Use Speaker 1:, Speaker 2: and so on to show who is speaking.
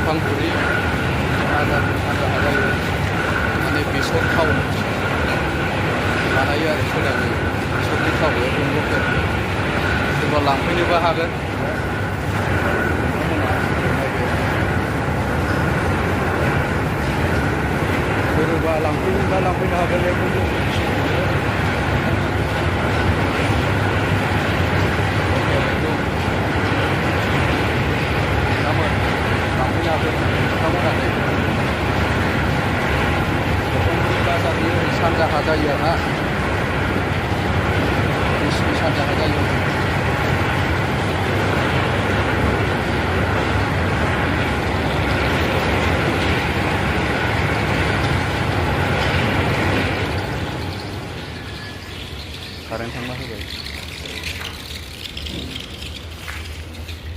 Speaker 1: सेरफांगुरि सानजाहा जायो माने बेसर थाव बानायो आरो सोदाङो बेसरनि थाव एकदम लकेल सोरबा लांफैनोबो हागोन सोरबा लांफैनोबा लांफैनो हागोन एकदम सानजाहा जायो आरोना